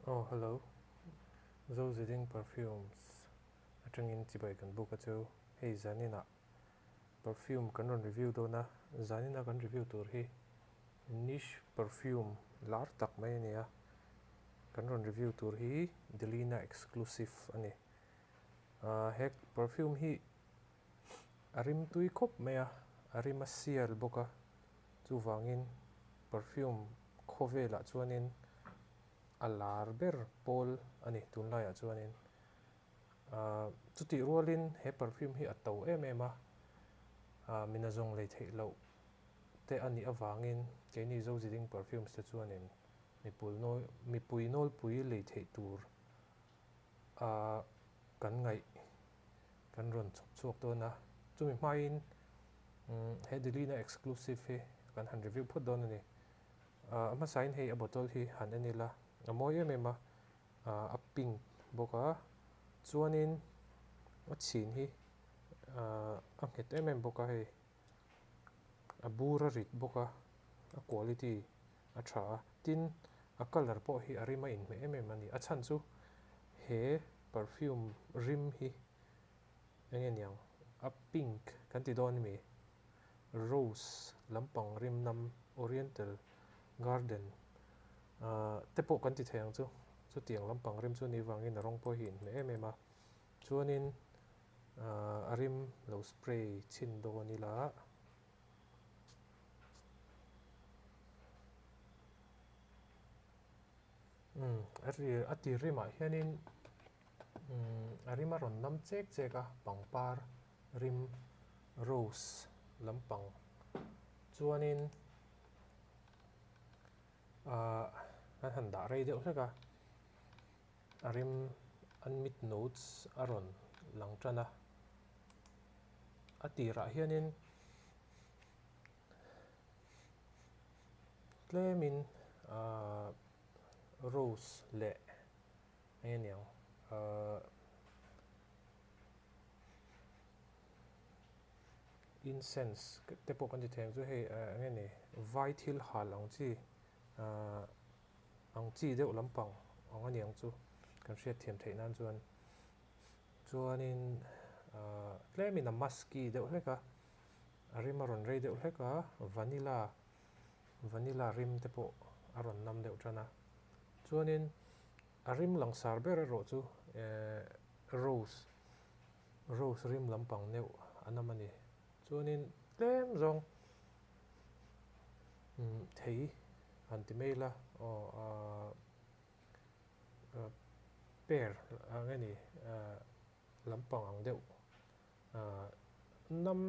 Aw hello, Zoziding Perfumes atangin chibai kan buk a chu. Hei zaninah perfume kan rawn review dawn a, zanina kan review tur hi niche perfume lar tak mai a ni a. Kan rawn review tur hi Delina Exclusive a ni. He perfume hi a rim tui khawp mai a, a rim a sial bawk a, chuvangin perfume khawvelah chuanin a lar ber pawl a ni tunlaiah chuanin. Ahh chutih rualin he perfume hi a to em em a, ahh mina zawng lei theih loh te a nih avangin keini Zoziding perfumes te chuanin mipui nawlpui lei theih tur a kan ngaih kan rawn chhawp chhuak dawn a, chumi hmain he Delina exclusive hi kan han review phawt dawn a ni. A hmasain hei a bottle hi han en ila a mawi em em a, a pink bawk a, chuanin a chhin hi a nghet em em bawk a hei, a bur a rit bawk a, a quality a tha a, tin a colour pawh hi a rim a inhmeh em em a ni. A chhan chu he perfume rim hi eng nge niang a pink kan ti dawn ami rose lampang rim nam oriental garden ah te pawh kan ti thei ang chu chutiang lampang rim chu ni vangin a rawng pawh hi inhmeh em em a chuanin ah a rim lo spray chhin dawn ila. Umm a ri a ti rimah hianin umm a rim a rawn nam chek chek a pangpar rim rose lampang chuanin ahh an han dah rei deuh hlek a a rim an mid notes a rawn lang tan a a tirah hianin Tlemin ahh rose leh eng nge niang ahh incense te pawh kan ti thei ang chu hei eh eng nge ni vai thil hal ang chi ahh ang chi deuh lampang ang a ni ang chu kan hriatthiam theih nan chuan chuanin ahh tlemin a musky deuh hlek a. A rim a rawn rei deuh hlek a, vanilla vanilla rim te pawh a rawn nam deuh tan a. Chuanin a rim langsar ber erawh chu eh rose rose rim lampang neuh a nam a ni. Chuanin tlem zawng umm thei han ti mai ila aw ah pear ang nge ni ah lampang ang deuh. Ahh nam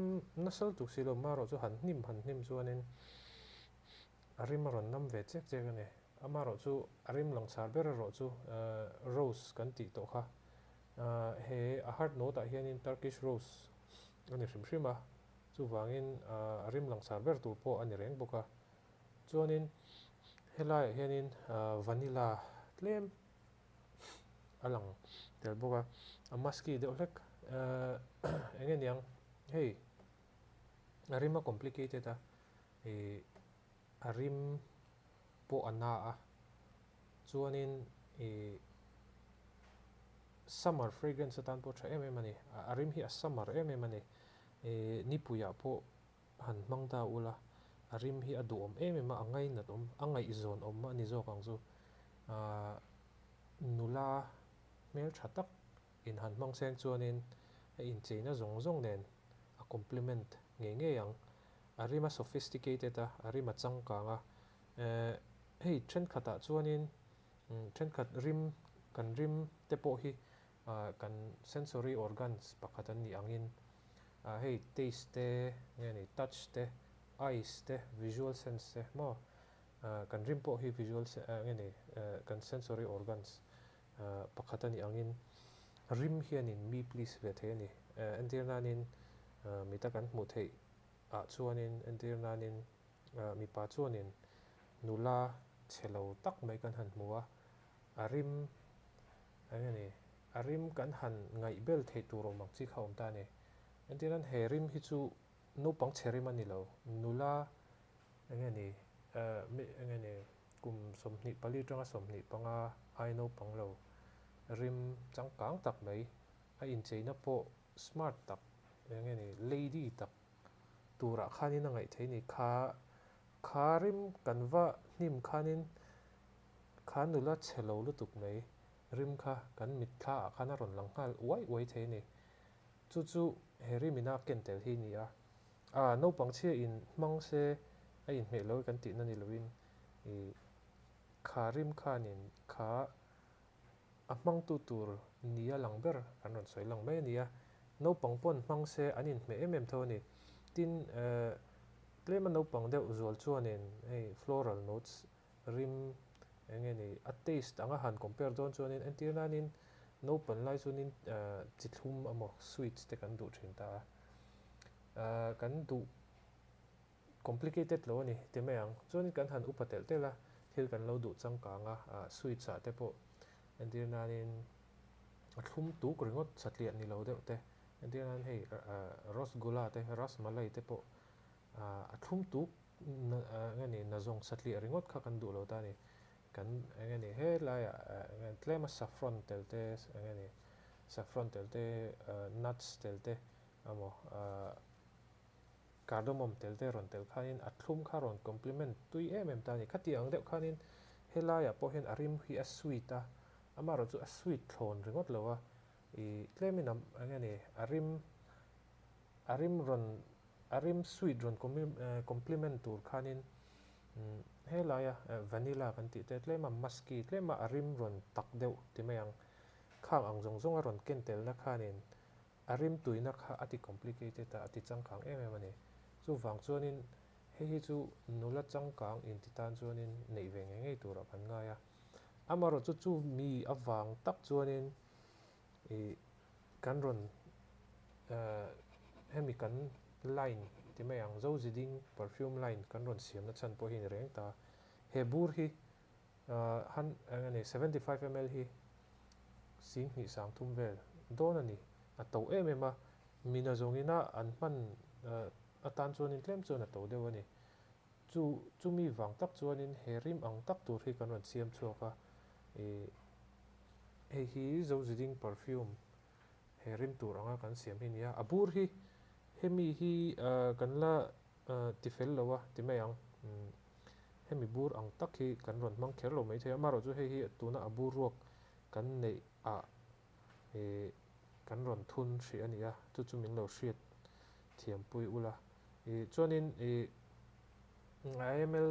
nasa lutuk si lo marawh chu han hnim han hnim chuanin a rim a rawn nam ve chek chek a ni. Amarawh chu a rim langsar ber erawh chu ahh rose kan tih tawh kha. Ahh he a heart note ah hianin Turkish rose a ni hrim hrim a, chuvangin ahh a rim langsar ber tur pawh a ni reng bawk a. Chuanin helaiah hianin ahh vanilla tlem a lang tel bawk a, a musky deuh hlek ehh eng nge niang hei a rim a complicated a ih a rim pawh a na a chuanin ih summer fragrance atan pawh tha em em a ni a rim hi a summer em em a ni ih nipuiah pawh han hmang ta ula a rim hi a duhawm em em a a ngainat awm a ngaihzawn awm a ni zawk ang chu ahh nula hmeltha tak in han hmang seng chuanin a incheina zawng zawng nen a compliment ngei ngei ang a rim a sophisticated a a rim a changkang a ehh hei thenkhatah chuanin thenkhat rim kan rim te pawh hi ah kan sensory organs pakhat an nih angin ah hei taste te nge ni touch te eyes te visual sense te maw ah kan rim pawh hi visual ah nge ni ah kan sensory organs ah pakhat a nih angin rim hianin mi please ve thei a ni eh entir nanin ah mita kan hmuh theih ah chuanin entir nanin ah mipa chuanin nula chhe lo tak mai kan han hmu a a rim eng nge ni a rim kan han ngaih bel theih tur awm ang chi kha awm ta a ni. Entir nan he rim hi chu naupang chhe rim a ni lo, nula eng nge ni eh eng nge ni. kum 24 atanga 25 ai naupang lo rim changkang tak mai a incheina pawh smart tak eng nge ni lady tak turah khanin a ngaih theih a ni. Kha kha rim kan va hnim khanin kha nula chhe lo lutuk mai rim kha kan mitthla ah khan a rawn lang nghal uai uai thei a ni. Chu chu he rim ina ken tel hi a ni a. A naupang chhia in hmang se a inhmeh lo e kan tihna ni loin ih kha rim khanin kha a hmangtu tur nia lang ber kan rawn sawi lang mai a ni a. Naupang pawn hmang se an inhmeh em em tho a ni. Tin eh tlema naupang deuh zual chuanin hei floral notes rim eng nge ni a taste anga han compare dawn chuanin entir nanin naupan lai chuanin eh chi thlum emaw sweets te kan duh thin ta a. Eh kan duh complicated lo a ni ti mai ang. Chuanin kan han upa telh telh a, thil kan lo duh changkang a, ah sweets ah te pawh entir nanin a thlum tuk ringawt satliah ni lo deuh te, entir nan hei ah rasgula te rasmalai te pawh ah a thlum tuk eng nge ni nazawng satliah ringawt kha kan duh lo ta a ni. Kan eng nge ni helaiah eng nge tlema saffron tel te eng nge ni saffron tel te nuts tel te emaw ah cardamom tel te rawn tel khanin a thlum kha rawn compliment tui em em ta a ni. Khati ang deuh khanin helaiah pawh hian a rim hi a sweet a, amaherawh chu a sweet thlawn ringawt lo a, ih tlemin a eng nge ni a rim a rim rawn a rim sweet rawn compliment tur khanin helaia vanilla kan tih te tlema musky tlema a rim rawn tak deuh ti mai ang. Khang ang zawng zawng a rawn ken telna khanin a rim tuina kha a ti complicated a, a ti changkang em em a ni. Chuvang chuanin hei hi chu nula changkang inti tan chuanin neih ve ngei ngei turah kan ngai a. Amaherawh chu chu mi avang tak chuanin ih kan rawn hemi kan line ti mai ang Zoziding perfume line kan rawn siamna chhan pawh hi a ni reng ta. He bur hi han eng a ni 75 ml hi 20 30 vel dawn a ni. A to em em a, mina zawngina an hman atan chuanin tlem chuan a to deuh a ni. Chu chumi vang tak chuanin he rim ang tak tur hi kan rawn siam chhuak a, ih hei hi Zoziding perfume he rim tur anga kan siam hi a ni a. A bur hi hemi hi kan la ti fel lo a ti mai ang. Hemi bur ang tak hi kan rawn hmang kher lo maithei a, amaherawhchu hei hi tuna a bur ruak kan neih ah ih kan rawn thun hrih a ni a, chu chu min lo hriat thiampui ula. Ih chuanin ih ml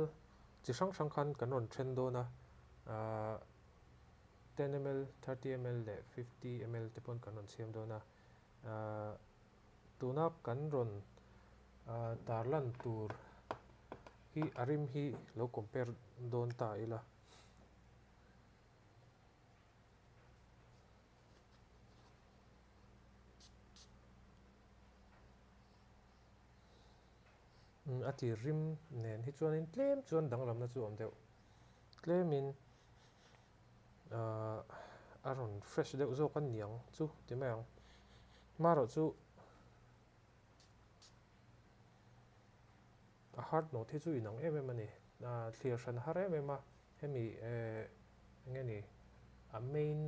chi hrang hrang khan kan rawn then dawn a, ah 10 ml, 30 ml leh 50 ml te pawn kan rawn siam dawn a. Ah tuna kan rawn ah tarlan tur hi a rim hi lo compare dawn ta ila. A tir rim nen hi chuanin tlem chuan danglamna chu a awm deuh. Tlemin ahh a rawn fresh deuh zawk a niang chu ti mai ang. Hmarawh chu a hard note hi chu inang em em a ni. Ahh thlir hran har em em a hemi eh eng nge ni a main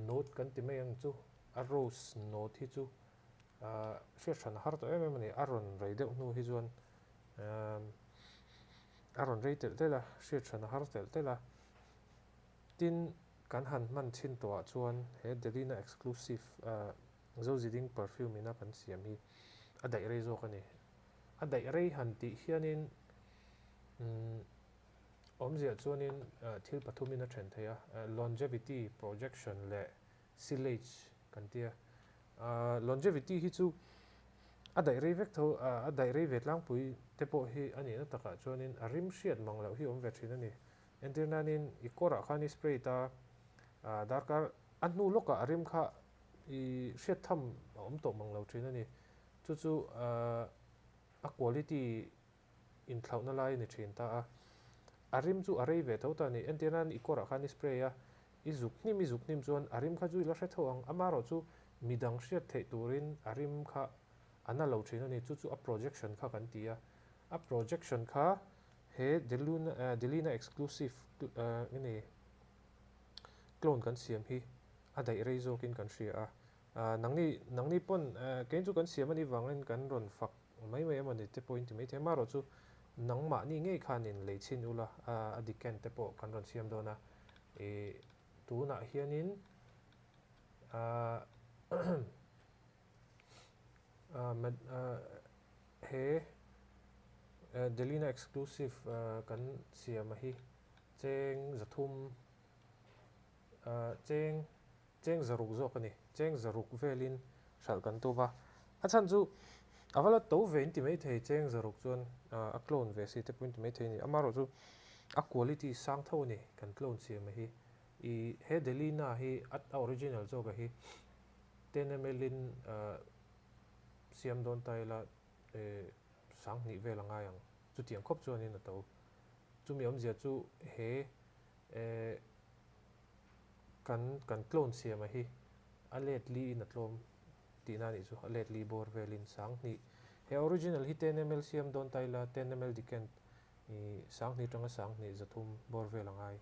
note kan ti mai ang chu a rose note hi chu ahh hriat hran har tawh em em a ni. A rawn rei deuh hnu hi chuan ahh a rawn rei telh telh a, hriat hran a har telh telh a. Tin, kan han hman chhin tawhah chuan he Delina exclusive ahh Zoziding perfume ina kan siam hi a daih rei zawk a ni. A daih rei han tih hianin umm awmziah chuanin thil pathumin a then thei a, longevity, projection leh silage kan ti a. Longevity hi chu a daih rei vek tho, a daih rei ve tlangpui te pawh hi a nihna takah chuanin a rim hriat mang loh hi awm ve thin a ni. Entir nanin i kawrah khan i spray ta, darkar a hnu lawkah a rim kha i hriat tham a awm tawh mang lo thin a ni. Chu chu a quality inthlauhna lai a ni thin ta a. A rim chu a rei ve tho ta a ni. Entir nan i kawrah khan i spray a, i zuk hnim i zuk hnim chuan a rim kha chu i la hre tho ang. Amaherawh chu midang hriat theih turin a rim kha a na lo thin a ni. Chu chu a projection kha kan ti a. A projection kha. He Deluna Delina exclusive nge ni clone kan siam hi a daih rei zawkin kan hria a. Nangni nangni pawn kein chu kan siam anih vangin kan rawn fak mai mai emawni te pawhin ti maithei a, amaherawhchu nangmahni ngei khanin lei chhin ula a decant te pawh kan rawn siam dawn a. Ih tunah hianin he Delina exclusive kan siam a hi cheng zathum cheng cheng zaruk zawk a ni cheng zaruk velin hralh kan tum a a chhan chu a va la to ve in ti maithei cheng zaruk chuan a clone ve si te pawh in ti maithei a ni amaherawhchu a quality sang tho a ni kan clone siam a hi ih he Delina hi a original zawk a hi 10 ml in siam dawn ta ila sanghnih vel a ngai ang chutiang khawp chuanin a to. Chumi awmzia chu he kan kan clone siama hi a let li in a tlawm tihna a nih chu a let li bawr velin sanghnih he original hi 10 ml siam dawn ta ila 10 ml decant sanghnih atanga sanghnih zathum bawr vel a ngai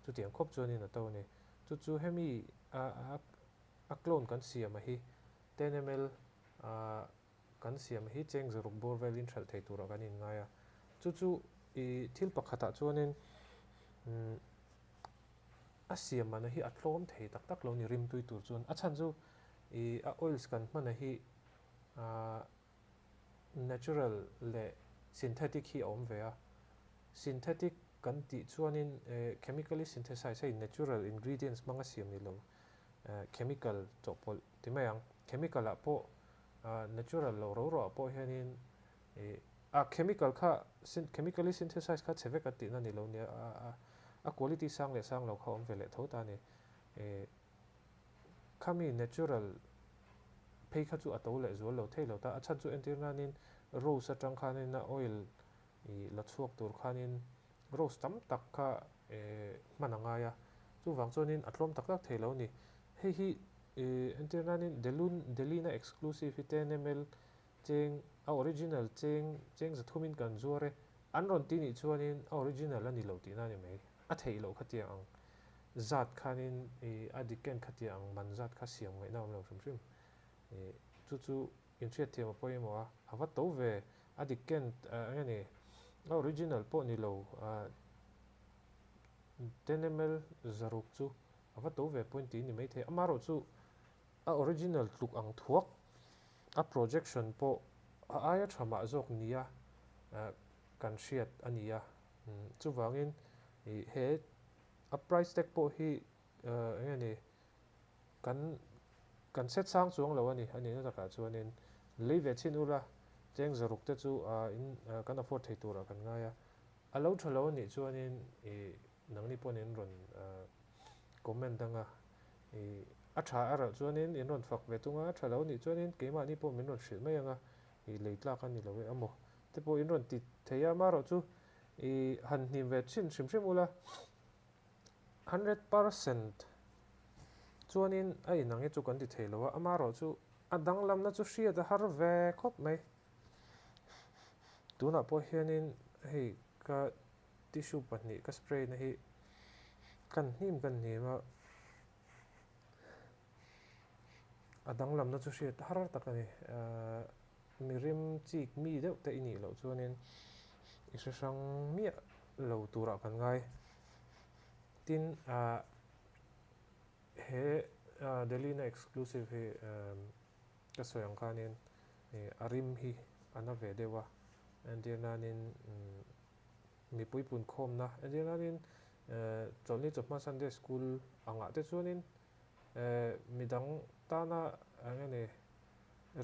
chutiang khawp chuanin a to a ni. Chu chu hemi a A clone kan siam a hi 10 ml kan siam a hi cheng zaruk bawr velin hralh thei turah kan inngai a. Chu chu i thil pakhatah chuanin a siam mana hi a tlawm thei tak tak lo ni rimtui tur chuan. A chhan chu i a oils kan hman a hi natural leh synthetic hi a awm ve a. Synthetic kan tih chuanin chemically synthesized hei natural ingredients hmanga siam ni lo chemical chawhpawlh ti mai ang. Chemical ah pawh natural lo ro ro ah pawh hianin a chemical kha chemically synthesized kha chhe vek a tihna ni lo nia a quality sang leh sang lo kha awm ve leh tho ta a ni. Khami natural phei kha chu a to leh zual lo thei lo ta. A chhan chu entir nanin rose atang khanin a oil ih la chhuak tur khanin rose tam tak kha hman a ngai a, chuvang chuanin a tlawm tak tak thei lo a ni. Hei hi entir nanin Delun Delina exclusive hi 10 ml cheng a original cheng cheng zathumin kan zuar e an rawn ti nih chuanin a original a ni lo tihna a ni mai. A theih loh khatiang ang zat khanin ih a dik ken khatiang ang man zat kha siam ngaihna a awm lo hrim hrim. Ih chu chu inhriatthiam a pawimawh a, a va to ve a dik ken eng nge ni a original pawh ni lo 10 ml zaruk chu a va to ve point tih a ni maithei amaherawh chu a original tluk ang thuak a projection pawh a aia tha mah zawk nia kan hriat a ni a chuvangin ih he a price tag pawh hi eng nge ni Kan kan set sang chuang lo a ni, a nihna takah chuanin lei ve chhin ula cheng zaruk te chu in kan afford thei turah kan ngai a, a lo tha lo a nih chuanin ih nangni pawn in rawn comment anga ih a tha a ralh chuanin in rawn fak ve tung a, a tha lo a nih chuanin keimahni pawh min rawn hrilh mai anga ih lei tlak a ni lo e amaw te pawh in rawn ti thei a, amaherawh chu ih han hnim ve chhin hrim hrim ula. 100% chuanin a inang hi chu kan ti thei lo a, amaherawhchu a danglamna chu hriat a har ve khawp mai. Tunah pawh hianin hei ka tissue pahnih ka spray na hi kan hnim kan hnim a, a danglamna chu hriat har tak a ni. Mi rim chik mi deuh te i nih loh chuanin i hre hrang miah lo turah kan ngai. Tin, he Delina exclusive hi ka sawi ang khanin a rim hi a na ve deuh a, entir nanin mipui punkhawmna entir nanin chawlhni chawhma Sunday school angah te chuanin midang tana eng nge ni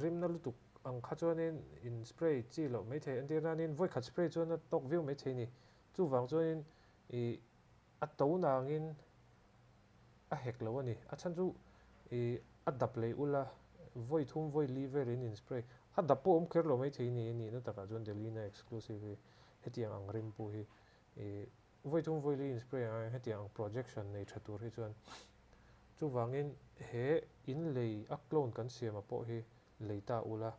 rimna lutuk ang kha chuanin in spray chi loh maithei entir nanin vawikhat spray chuan a tawk viau maithei a ni. Chuvang chuanin ih a to nangin a hek lo a ni. A chhan chu ih a dap lei ula vawi thum vawi li velin in spray a dap pawh awm kher lo maithei ni a nihna takah chuan Delina exclusive hi hetiang ang rim pawh hi ih vawi thum vawi li in spray ang hetiang ang projection nei tha tur hi chuan chuvangin he in lei a clone kan siama pawh hi lei ta ula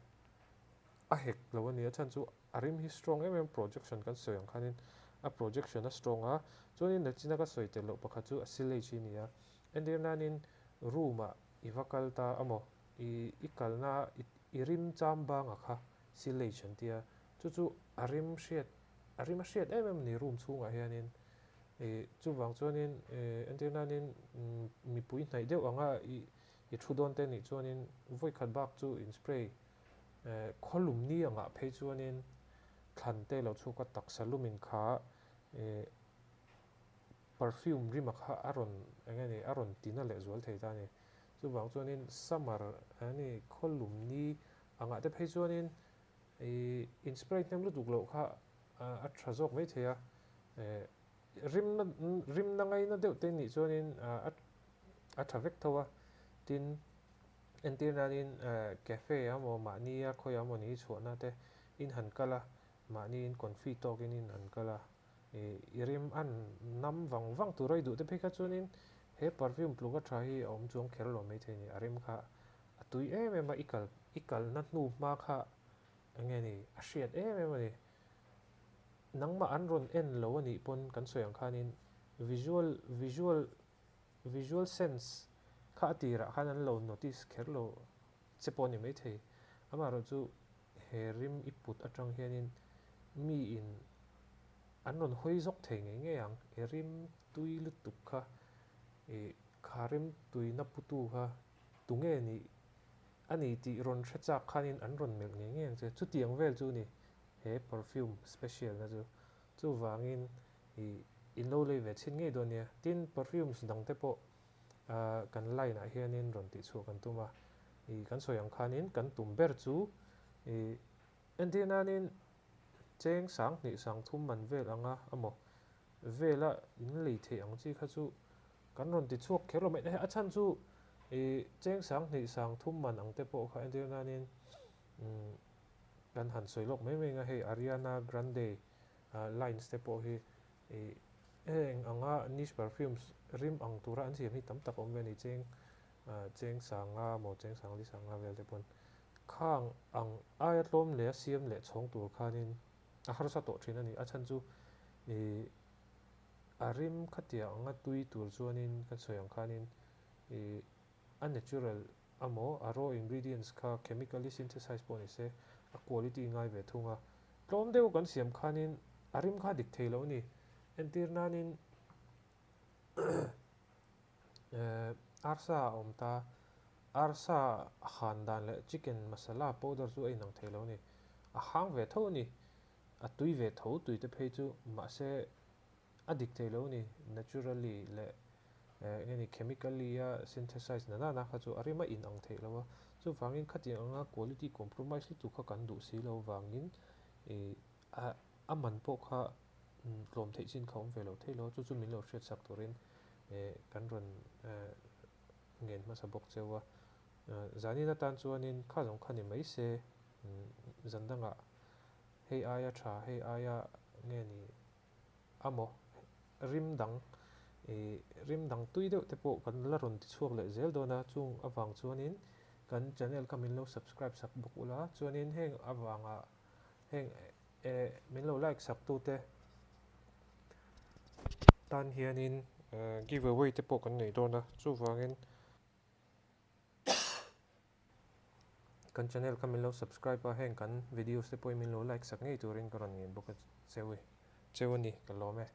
a hek lo a ni. A chhan chu a rim hi strong em em projection kan sawi ang khanin. A projection a strong a, chuanin nachina ka sawi tel loh pakhat chu a sillage hi a ni a. Entir nanin room ah i va kal ta amaw i i kalna i rim cham banga kha sillage an tia, chu chu a rim hriat a rim a hriat em em a ni room chhungah hianin ih chuvang chuanin ih entir nanin mipui hnaih deuh anga i i thu dawn te nih chuanin vawi khat bak chu in spray eh khawlum ni angah phei chuanin thlan te lo chhuak a taksa lumin kha ih perfume rima kha a rawn eng nge ni a rawn tina leh zual thei ta a ni. Chuvang chuanin summer a ni khawlum ni angah te phei chuanin ih in spray hnem lutuk loh kha a tha zawk mai thei a, eh rimna rimna ngaina deuh te nih chuanin a tha vek tho a, tin entir nanin eh cafe emaw mahnia khawiah emaw ni chhuahna te in han kal a, mahniin confi tawkin in han kal a. Ih i rim a nam vang vang tur a i duh te phei kha chuanin he perfume tluka tha hi a awm chuang kher lo maithei a ni. A rim kha a tui em em a, i kal i kalna hnu hma kha eng nge ni a hriat em em a ni. Nangmah an rawn en lo a nih pawn kan sawi ang khanin visual visual visual sense kha a tirah khan an lo notice kher lo che pawh a ni maithei. Amaherawhchu he rim i put atang hianin miin an rawn hawi zawk thei ngei ngei ang. I rim tui lutuk kha, ih kha rim tuina putu kha tunge nih a ni tih rawn hre chak khanin an rawn melh ngei ngei ang che. Chutiang vel chu ni he perfume special na chu. Chuvangin ih in lo lei ve chhin ngei dawn nia. Tin, perfumes dang te pawh kan line ah hianin rawn tihchhuah kan tum a. Ih kan sawi ang khanin kan tum ber chu ih entir nanin cheng 2000 3000 man vel anga amaw vela in lei theih ang chi kha chu kan rawn ti chhuak kher lo mai. A chhan chu ih cheng 2000 3000 man ang te pawh kha entir nanin umm kan han sawi lawk mai mai anga hei Ariana Grande lines te pawh hi ih heng anga niche perfumes rim ang tura an siam hi tam tak a awm ve a ni cheng cheng 5000 maw cheng 4000 50 vel te pawn khang ang aia tlawm leh a siam leh chhawng tur khanin a harsa tawh thin a ni. A chhan chu ih a rim khatiang anga tui tur chuanin kan sawi ang khanin ih a natural amaw a raw ingredients kha chemically synthesize pawh ni se a quality ngai ve thung a. Tlawm deuh kan siam khanin a rim kha dik thei lo a ni. Entir nanin Arsa a awm ta. Arsa han dan leh chicken masala powder chu a inang thei lo a ni. A hang ve tho a ni. A tui ve tho tui te phei chu mahse a dik thei lo a ni. Naturally leh eng nge ni chemically a synthesize na nana kha chu a rim a inang theih lo a. Chuvangin khatiang anga quality compromise lutuk kha kan duh si lo vangin ih a man pawh kha tlawm theih chin kha awm ve lo thei lo a, chu chu min lo hriat sak turin kan rawn ngen hmasa bawk cheu a. Zanin atan chuanin kha zawng kha ni mai se, zan dangah hei aia tha, hei aia nge ni amaw rim dang rim dang tui deuh te pawh kan la rawn ti chhuak leh zel dawn a, chung avang chuanin kan channel kha min lo subscribe sak bawk ula, chuanin heng avanga heng eh min lo like sak tu te tan hianin give away te pawh kan nei dawn a, chuvangin kan channel kha min lo subscribe a, heng kan videos te pawhin min lo like sak ngei turin ka rawn ngen bawk a cheu cheu a ni ka lawm e.